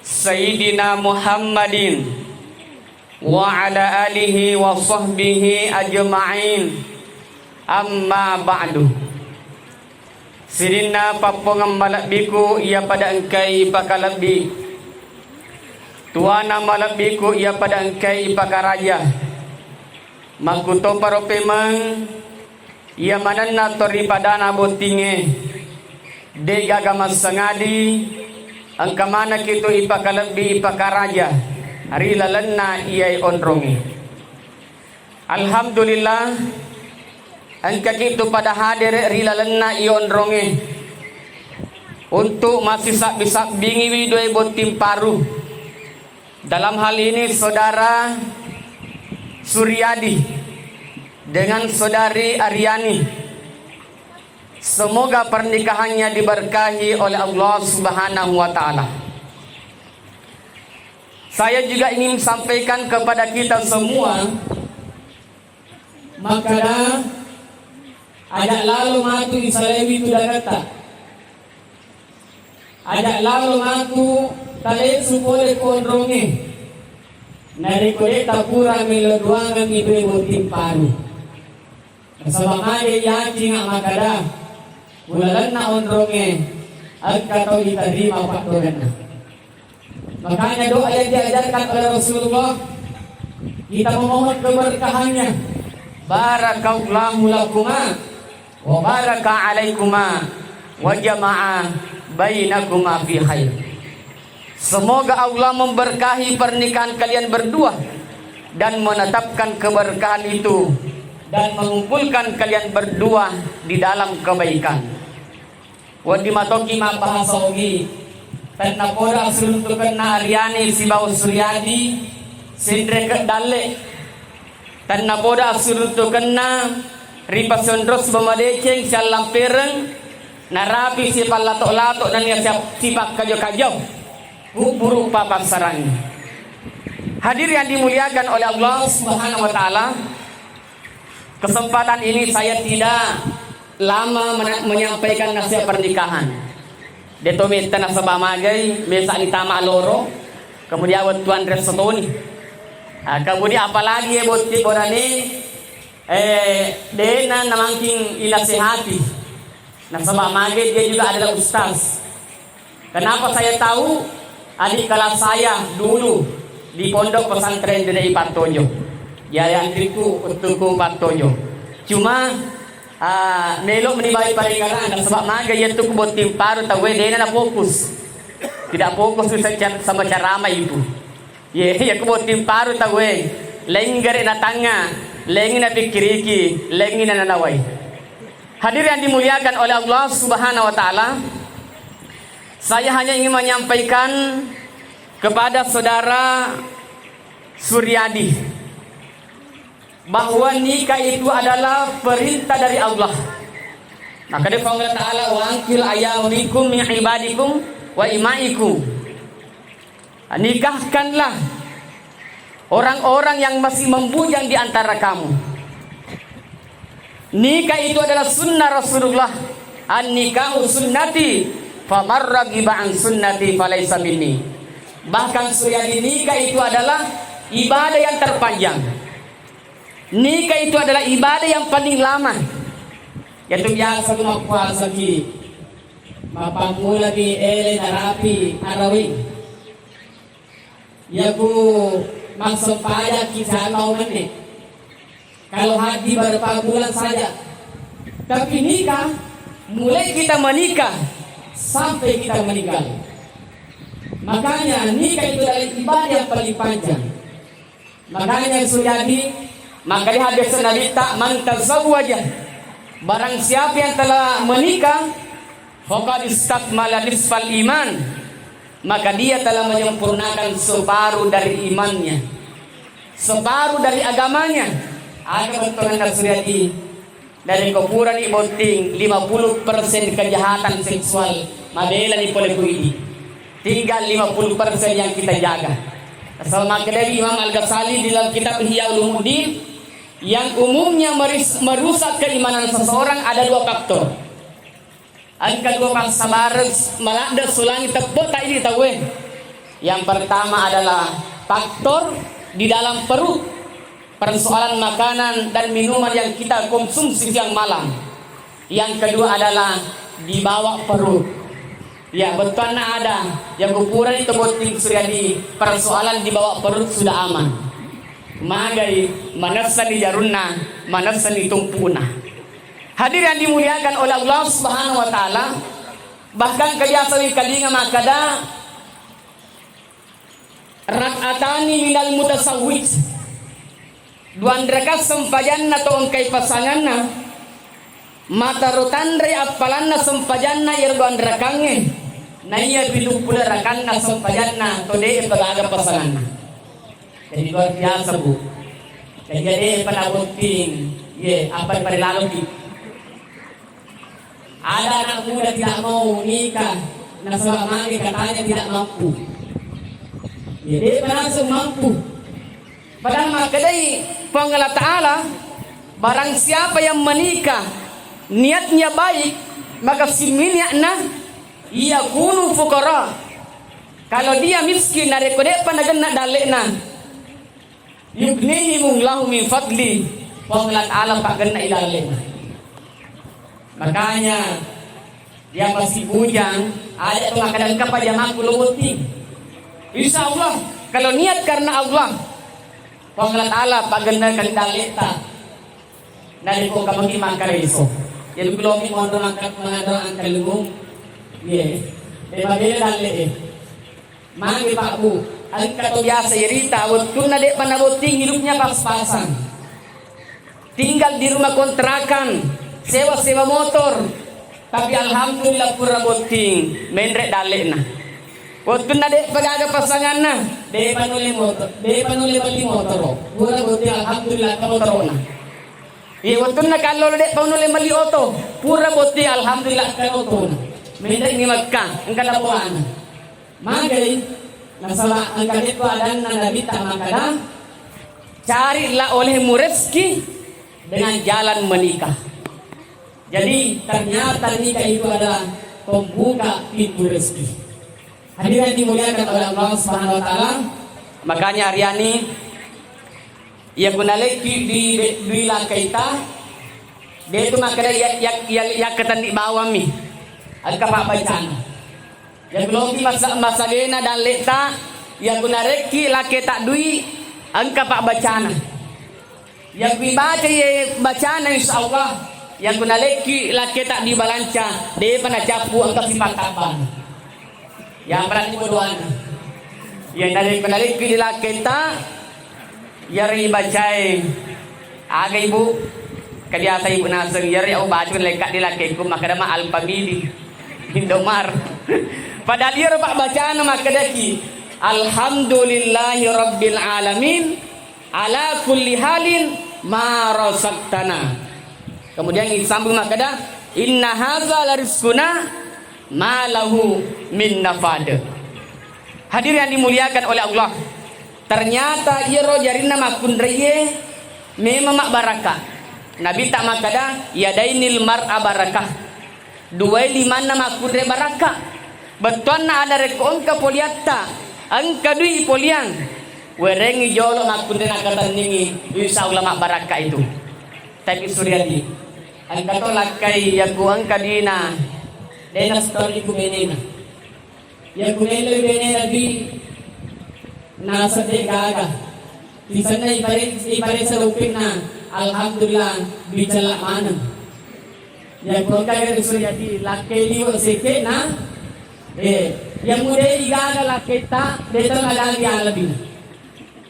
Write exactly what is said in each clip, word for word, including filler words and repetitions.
Sayyidina Muhammadin wa ala alihi wa sahbihi ajma'in. Amma ba'du. Sininna pappongeng malebbiku iya pada engkai ipakalebbi. Tuana malebbiku iya pada engkai ipakaraja. Makkutoparo pemeng iya manenna toripadana bottingnge, de'gaga massangadi, engka manekitu ipakalebbi ipakaraja ri lalenna iyae onrongnge. Alhamdulillah, engkakitu pada hadere ri lalenna iyonrongnge untuk massisabbi-sabbingiwi dua botting paru. Dalam hal ini, Saudara Suryadi dengan Saudari Aryani. Semoga pernikahannya diberkahi oleh Allah Subhanahu wa Ta'ala. Saya juga ingin sampaikan kepada kita semua, makkeda, aja lalo matu isalewi tu dagetta. Aja lalo matu talesu pole ku onrongnge. Narekko de' tapura melo duangengngi dua botting paru. Nasaba mage yakinga makkeda, ku lalenna onrongnge engka tau itarima paddoangenna. Makanya doa yang diajarkan oleh Rasulullah, kita memohon keberkahannya. Barakallahu lakuma wa baraka alaikuma wa jama'a bainakuma fi khair. Semoga Allah memberkahi pernikahan kalian berdua dan menetapkan keberkahan itu dan mengumpulkan kalian berdua di dalam kebaikan. Wedding matoki mabbahasa ogi. Tennapoda assuruntukenna Aryani sibawa Suryadi, senreke dalle. Tennapoda assuruntukenna ri Pasionro sibawa Madeceng siallampereng, narapi sipallato-lato nennia siap-, sipakkajo-kajo. Kubburu papassarang. Hadir yang dimuliakan oleh Allah Subhanahu wa Ta'ala, kesempatan ini saya tidak lama mena-, menyampaikan nasihat pernikahan. Deto metta nasaba magai, mesa ditama loro, kemudian wettu anre setoni. Ah, kemudian apalagi ya botting borane, eh, dena namangking inasihati. Nasaba magai dia juga adalah ustaz. Kenapa saya tahu? Adik kelas saya dulu di Pondok Pesantren D D I Pattojo. Ya, yang itu untukku Pattojo. Cuma, ah, melo menibai paringaran, nasaba magai ya tu botting paru tauwe dena na fokus. Tidak fokus sama cara-, sama ceramah itu. Ye, iya ku botting paru tauwe, lenggere na tangnga, lengi na pikkiriki, lengi na nanawai. Hadir yang dimuliakan oleh Allah Subhanahu wa Ta'ala, saya hanya ingin menyampaikan kepada Saudara Suryadi bahwa nikah itu adalah perintah dari Allah. Maka dia Allah Ta'ala, "Wa ankihul ayama minkum min ibadikum wa imaikum." Nikahkanlah orang-orang yang masih membujang di antara kamu. Nikah itu adalah sunnah Rasulullah. "An-nikahu sunnati, faman raghiba an sunnati falaisa minni." Bahkan Suryadi, nikah itu adalah ibadah yang terpanjang. Nikah itu adalah ibadah yang paling lama. Yaitu biasa tu mappuasaki, mappammulami ele narapi araweng. Yaku massempajang kita mau menne. Kalau haji berapa bulan saja. Tapi nikah, mulai kita menikah sampai kita meninggal. Makanya nikah itu adalah ibadah yang paling panjang. Makanya Suryadi, maka di hadis Nabi ta, "Man tazawwaja," barang siapa yang telah menikah, "faqad istakmala nisfal iman," maka dia telah menyempurnakan separuh dari imannya, separuh dari agamanya. Aga bettuanna Suryadi, dari ko purani botting, lima puluh persen kejahatan seksual, mabelani pole ku idi. Tinggal lima puluh persen yang kita jaga. Sama kedai Imam Al-Ghazali di dalam kitab Ihya Ulumuddin, yang umumnya meris-, merusak keimanan seseorang ada dua faktor. Engka dua bangsa bareng maladde sulangi tebbe ta idi tauwe. Yang pertama adalah faktor di dalam perut, persoalan makanan dan minuman yang kita konsumsi siang malam. Yang kedua adalah di bawah perut. Ya, bettuanna ada, ya, kupurani to botting Suryadi, persoalan di bawah perut sudah aman. Magai manessani jarunna, manessani tumpuna. Hadirin yang dimuliakan oleh Allah Subhanahu wa Ta'ala, bahkan kebiasaan kalinga makkada, rak'atani minal mutasawwif. Duanrakang sempajanna to engkai pasanganna, mataro tanrai appalanna sempajanna iyaro duanrakangnge, naiya pitu pule rakanna sempajanna to de' pagaga pasanganna. Jadi luar biasa, Bu. Jadi de' pada botting, ye, apa pada laloki. Ada anak muda tidak mau nikah, nasaba magi katanya tidak mampu. Ya, de' langsung mampu. Padahal makkedai Puang Allah Ta'ala, barang siapa yang menikah, niatnya baik, maka siminiakna, yakunu fuqara. Kalau dia miskin, narekko de'pa nagenna dalle'na, yughnihimullahu min fadli, Puang Allah Ta'ala paggenna i dalle'na. Makanya, dia masih bujang, aja tu makan engka pajamakku lo botting. Insya Allah, kalau niat karena Allah, Puang Allah Ta'ala paggenna kan dalle'ta. Narekko engka magi makkareso, jadi ku lomi monro mangka-, mangado angkellungu. Ye, de' mabela dalle'e. Magi, Pak, Bu, engka to biasa irita, wettunna de'pa nabotting hidupnya pas-pasan. Tinggal di rumah kontrakan, sewa-sewa motor. Tapi alhamdulillah pura botting, menre' dalle'na. Wettunna de'pa gaga pasanganna, de'pa nulle motor, de'pa nulle melli motoro. Pura botting, alhamdulillah, engka motorona. Iya, wettunna kallolo de'pa nulle melli oto, pura botting, alhamdulillah, engka otona. Menre' ni Mekka, engka dapoana. Magai, nasaba engka dekko adanna Nabitta makkada, carilah olehmu rezeki dengan jalan menikah. Jadi, ternyata nikah itu adalah pembuka pintu rezeki. Hadirin dimuliakan oleh Allah Subhanahu wa Ta'ala, makanya Aryani, iya ku nalekki di, di, di lakkaita, de' tu makkada ya, ya, ya, ya ketan di bawammi. Engka pabbacana. Yakku loki masa-, masagena dalle'ta, yakku narekki lakketa dui, engka pabbacana. Yakku ibaca ye bacana, insya Allah, yakku nalekki lakketa di balanca, de'pa nacappu engka sipattabbana. Yang berarti berdoana. Yang dari penalekki di lakketa, Iyaro ibacae, aga Ibu? Kebiasa Ibu naseng, iyaro iya ubaca lekka di lakkekku, makkeda ma Alfamidi, Indomar. Padahal iyaro pabbacana makkedaki, "Alhamdulillahi rabbil alamin, ala kulli halin ma razaqtana." Kemudian disambung makkeda, "Inna haza la rizquna ma lahu min nafad." Hadirin yang dimuliakan oleh Allah, ternyata iyaro jarinna makkunraie memang mabbarakka. Nabitta makkeda, "Yadainil mar'a barakah." Duai limanna makkunrai barakka. Bettuanna ada rekko engka poliatta, engka dui poliang, werengngi jolo makkunrai nakatenningi, insya Allah mabbarakka itu. Tapi Suryadi, engka to lakkai yakku engka duina, dena setori ku benena. Yakku melloi benena dui, naseng de gaga. Tisenna ipare-, iparesa lopenna, alhamdulillah, bicella maneng. Yakku engka gare Suryadi, lakkai liwe sekke'na, eh, yang mude igaga lakkaitta, de to nagagi alebina.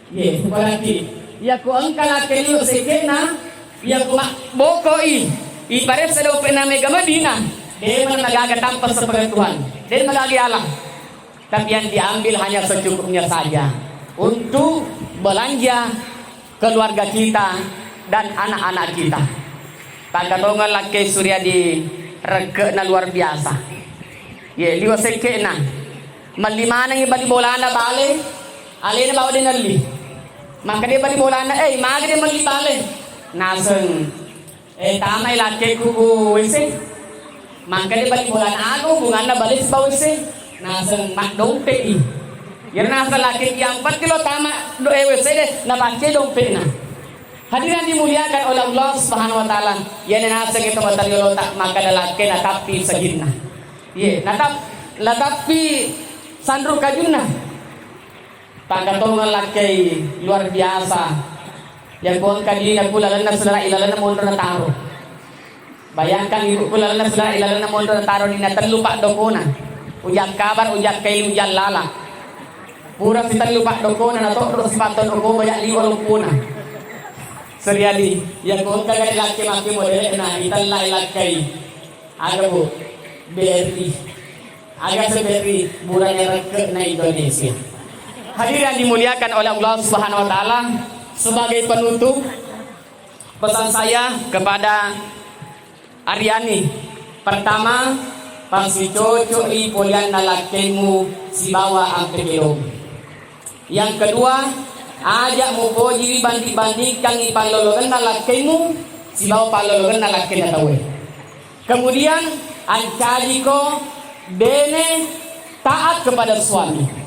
Ye, berarti, yakku engka lakkaiyo sekke'na, yakku mabbokoi, iparessa dompetna mega Madinah, de maneng nagaga tanpa sepengetahuan, de nagaga ialang. Tapi yang diambil hanya secukupnya saja untuk belanja keluarga kita dan anak-anak kita. Paggatongeng lakkai Suryadi rekke'na luar biasa. Ye, liwe sekke'na. Melli manengngi bali bolana bale, alena bawa de nelli. Makkeda bali bolana, "Eh, magi de melli bale?" Naseng, "Eh, tamai lakkekku ku W C." Makkeda bali bolana, "Aga hubunganna bale sibawa W C?" Naseng, "Maddompe'i." Iyana naseng lakkai, yang penting lo tama do-, eh, W C de, nabaccai dompe'na. Hadirin dimuliakan oleh Allah Subhanahu wa Ta'ala, iyana naseng itu mata riolo tak makkeda lakkai natappi saginna. Iye, natap-, natappi sanru kajunna. Tangga tongeng lakkai luar biasa. Yakko engka dina ku lalenna sedara ilalenna monro nataro. Bayangkan ibu ku lalenna sedara ilalenna monro nataro dina tellu paddokona. Ujak kabar, ujak kaili, ujak lala. Pura sitellu paddokona natoddo sipatto doko bajak liwa loppona. Seriadi, yakko engka gare lakkai makke modele'na itellai lakkai. Aga, Bu? B R I. Aga se B R I, burane rekke'na Indonesia. Hadirin yang dimuliakan oleh Allah Subhanahu wa Ta'ala, sebagai penutup, pesan saya kepada Aryani, pertama, pasicocoi polianna lakkaimu sibawa ampe kelomu. Yang kedua, aja mupojiwi banding-bandingkangngi pallolongenna lakkaimu sibawa pallolongenna lakkainna tauwe. Kemudian, ancajiko bene taat kepada suami.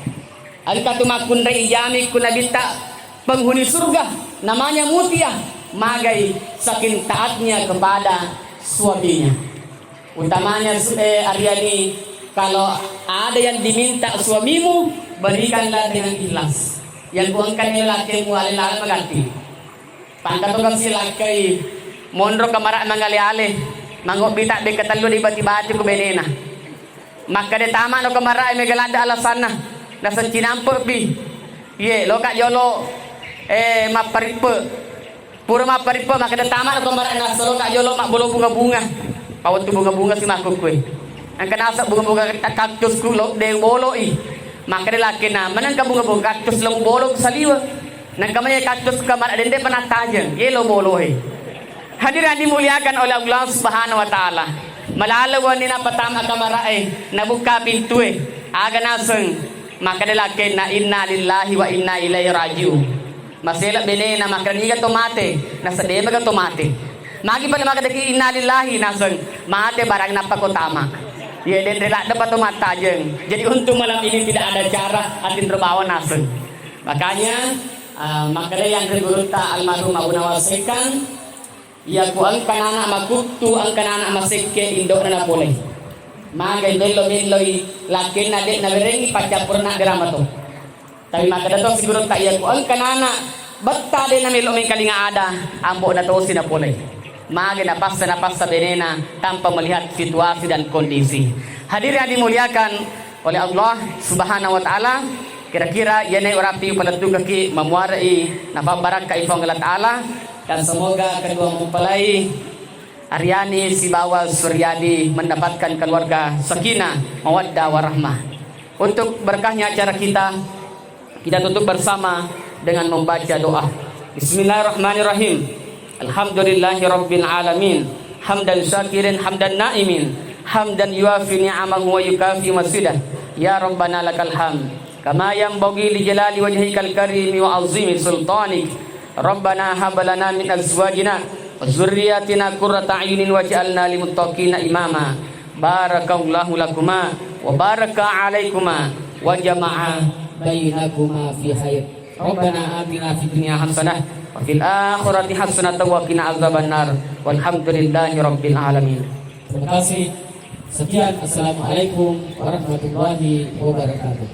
Engka tu makkunrai ijami ku Nabitta penghuni surga, namanya Mutia, magai saking taatnya kepada suaminya. Utamanya su-, eh, Aryani, kalau ada yang diminta suamimu, berikanlah dengan ikhlas. Yang kuangkan lakimu ale-ale maganti. Pangkatongeng si lakkai, monro kamara mangale-ale, mangobbi tabbe ketellu di bati-bati ku benena. Makkeda tamano kamara mega ladde alasanna, naseng cinampe'pi. Iye, loka jolo, eh, mapparippe. Pura mapparippe, makkeda tamano kamara naseng loka jolo mabbolo bunga-bunga. Pawettu bunga-bunga si makkukkue. Engka naseng bunga-bunga kaktus ku lo, de boloi. Makkeda lakkainna, menengka bunga-bunga kaktus lo bolo saliwe. Nengka maya kaktus kamara dende pernah tajeng, yelo boloe. Hadirin dimuliakan oleh Allah Subhanahu wa Ta'ala. Malalo wenni napatama kamarae, nabuka pintue. Aga naseng, makkeda lakkainna, "Inna lillahi wa inna ilaihi raji'un." Masela benena, makkeda, "Niga to mate?" Naseng, "De mega to mate." Magi pada makkedaki, "Inna lillahi," naseng, "Mate barang nappa ko tama." Ye, denre ladde pa to mattajeng. Jadi untuk malam ini tidak ada cara atinro bawang naseng. Makanya, eh, makkeda yang gurutta almarhum Abu Nawas Sekang, iya ku engka nana makuttu, engka nana masekke, indo'na napole. Magai mello-melloi lakkenna de naberengi paccappurna gerama to. Tapi makkeda to sigurutta, iya ku engka nana betta de namelo mengkalinga ada, ambo na tosi napole. Magai napassa-napassa benena tanpa melihat situasi dan kondisi. Hadirin yang dimuliakan oleh Allah Subhanahu wa Ta'ala, kira-kira iyana urapi palettukaki mamuarai napabbarakkai Puang Allah Ta'ala, dan semoga kedua mempelai Aryani sibawa Suryadi mendapatkan keluarga sakinah, mawaddah, warahmah. Untuk berkahnya acara kita, kita tutup bersama dengan membaca doa. Bismillahirrahmanirrahim. Alhamdulillahirabbil alamin. Hamdan syakirin, hamdan naimin. Hamdan yuwafi ni'amahu wa yukafi mazidah. Ya Rabbana lakal hamd. Kama yanbaghi li jalali wajhikal karimi wa azimi sultanik. Rabbana hab lana min azwajina wa dzurriyyatina qurrata a'yunin waj'alna lil muttaqina imama. Barakallahu lakuma wa baraka alaikuma wa jama'a bainakuma fi khair. Rabbana atina fid dunya hasanah wa fil akhirati hasanatan wa qina adzabannar. Walhamdulillahi rabbil alamin. Terima kasih. Sekian, assalamualaikum warahmatullahi wabarakatuh.